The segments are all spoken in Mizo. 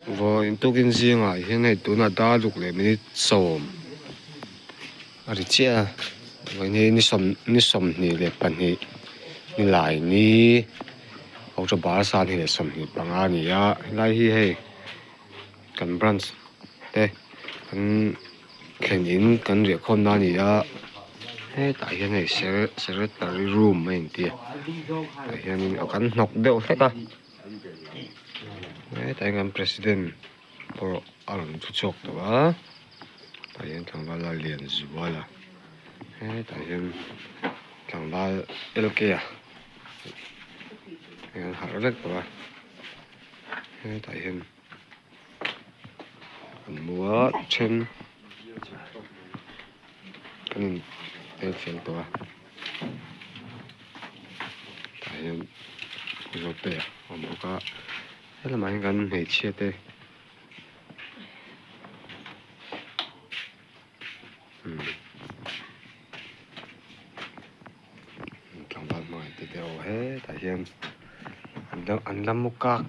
Vawiin tukin zingah hian hei tunah dar ruk leh minute sawm a ri chiah a vawiin hi ni sawm ni 22 nilai ni October 2025 a ni a helai hi hei kan branch te kan thlen in kan riah khawm na a ni a hetah hian hei secretary room a inti a tah hianin aw kan hnawk deuh hlek a. Hetah hian kan president pawh a rawn thu chhuak tawh a tah hian tlangval a lian zual a hetah hian tlangval L K a hei an harh vek tawh a hetah hian an mu a then kan in tel fel tawh a tah hian zawhte a awm bawk a helamah hian kan hmeichhia te umm tlangval hmangaih te te aw hetah hian an la mu kak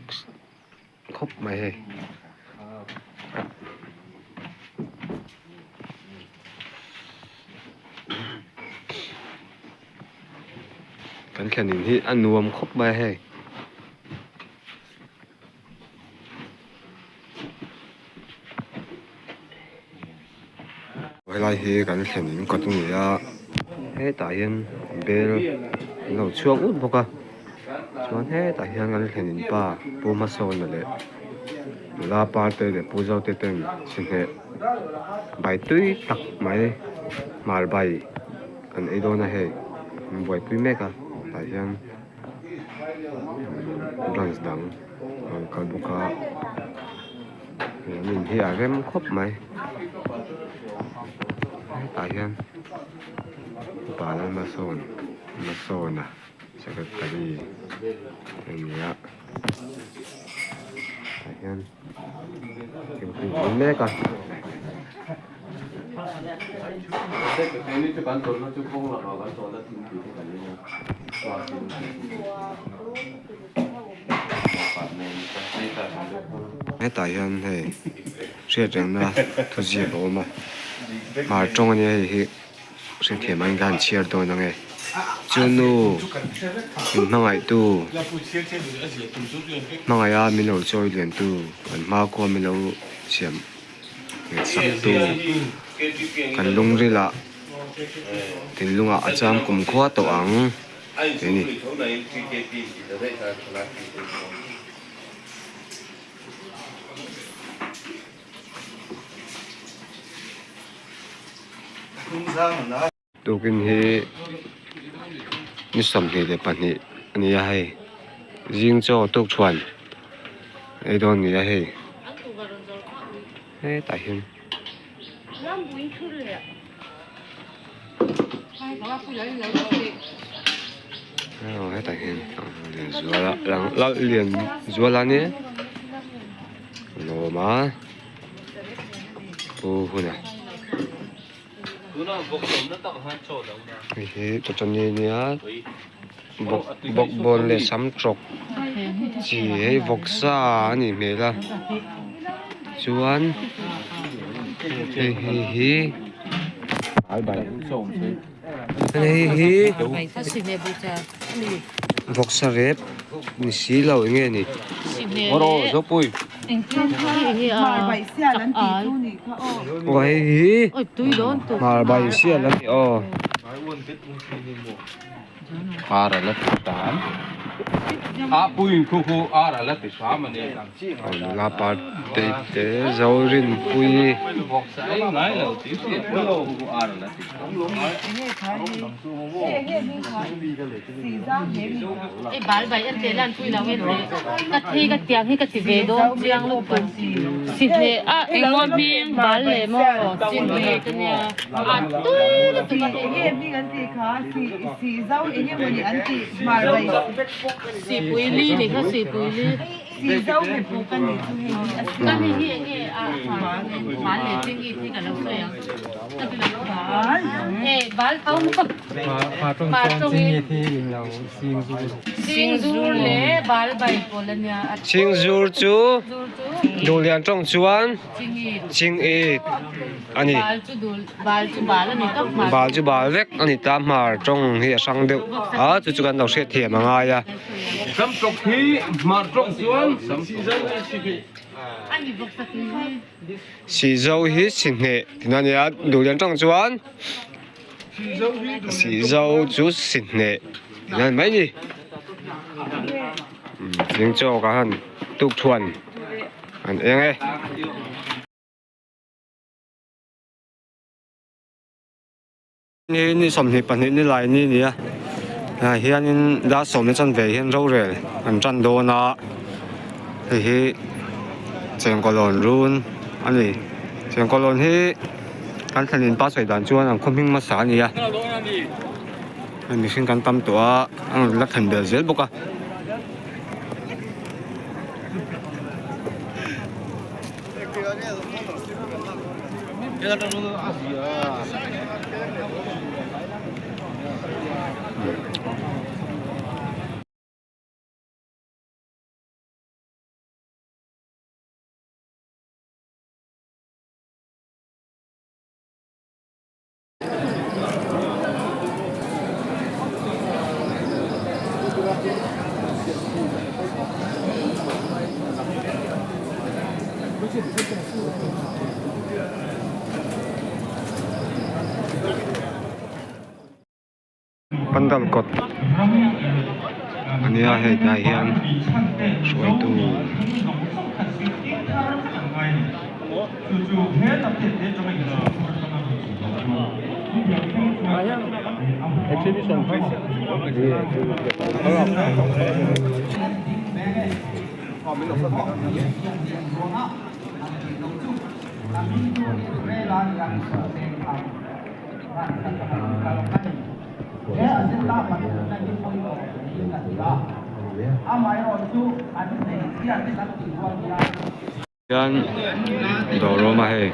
khawp mai hei. Kan thlen in hi a nuam khawp mai a hei. Helai hi kan thlen in kawt a ni a hetah hian bel an lo chhuak ut bawk a chuan hetah hian kan thlen in pa Pu Hmasawna leh nula parte leh Pu Zote ten sihneh bai tui tak mai hmar bai an ei dawn a hei an buaipui mek a tah hian branch dang a rawn kal bawk a. Hmun hi a rem khawp mai hetah hian Bala sawn Masawna secretary a ni a tah hian thingpui an in mek a. Hetah hian hei hriat rengna thuziak a awm a hmar tawng a nia hei hi hrethiam ang in ka han chhiar dawn ang e chu nu min hmangaih tu hmangaih a min lo chawi lian tu kan hma khua min lo siam sak tu kan lungril ah thinlung ah a cham kumkhua tawh ang. Tih a ni. Tukin hi ni 22 a ni a hei zing chaw tukṭhuan ei dawn a ni a hei hetah hian. Aw hetah hian Lianzuala Lallianzuala nia an awm a pu huna hei hi chawchawni ania bawk bawkbawn leh sam trawk chi hei vawksa a nih hmel a chuan hei hei hi hei hi vawksa rep ni si lo eng nge ni aw hei hi hmar bai sial a ni aw. Ar a la ti hram. A puiin khu khu ar a la ti hram a ni. Nula parte te Zorinpuii. Chingzur chu Duhlian tawng chuan Chingit a ni. Bal chu bal vek a ni ta hmar tawng hi a hrang deuh a chu chu kan lo hriat thiam a ngai a. Samtawk hi hmar tawng chuan Sihzo hi sihneh tihna a ni a Duhlian tawng chuan Sihzo chu sihneh tihna a ni mai a ni. Zing chaw ka han tuk thuan an eng e. Ni ni 22 ni lai ni nia ah hianin dar sawmna chanve hian rorel an tan dawn a hei hi chengkawlawn run a ni chengkawlawn hi kan thlen in pa sawi dan chuan an khaw hming hmasa a ni a hei mihring kan tam tawh a a rawn la thlen belh zel bawk a. Pandal kawt a nia hei tlai hian hruaitu Hian dawr awm a hei.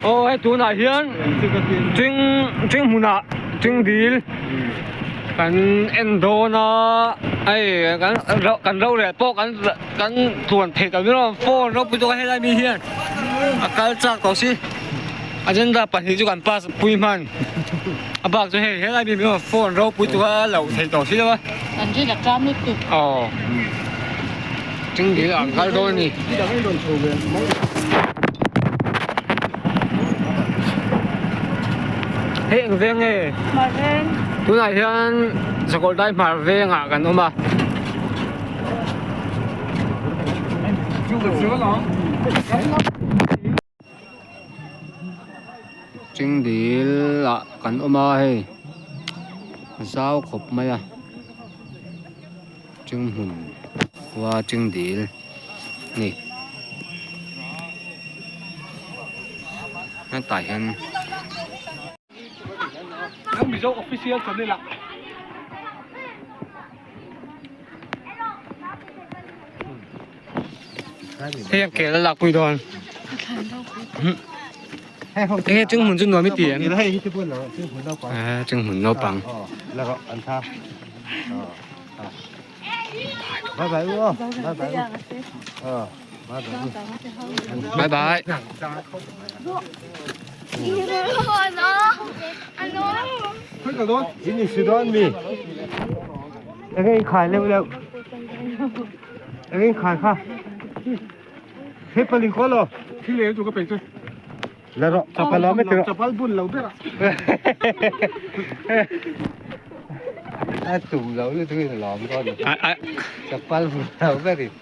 Aw hei tunah hian thing thing hmunah thing dil kan en dawn a hei kan kan rorel pawh kan kan tluan thei ta miau a phone ropui zawk a helai mi hian a kal chak tawh si agenda pahnih chu kan pass pui hman a bak chu hei helai mi miau phone ropui chu a loh theih tawh si lo a. Kan rin a ṭam lutuk. Aw thing dil ah an kal dawn a ni. Hei eng veng nge? Hmar veng. Tunah hian Sakawlh dai hmar vengah kan awm a. Chingdil ah kan awm a hei zau khawp mai a Chinghmun khua Chingdil a ni hetah hian. Hei a kel a lak pui dawn enge chung hmun chu nuam i ti em eh chung hmun naupang bye bye A tum lo lutuk in a lawm dawn a chapal hmu lo berin.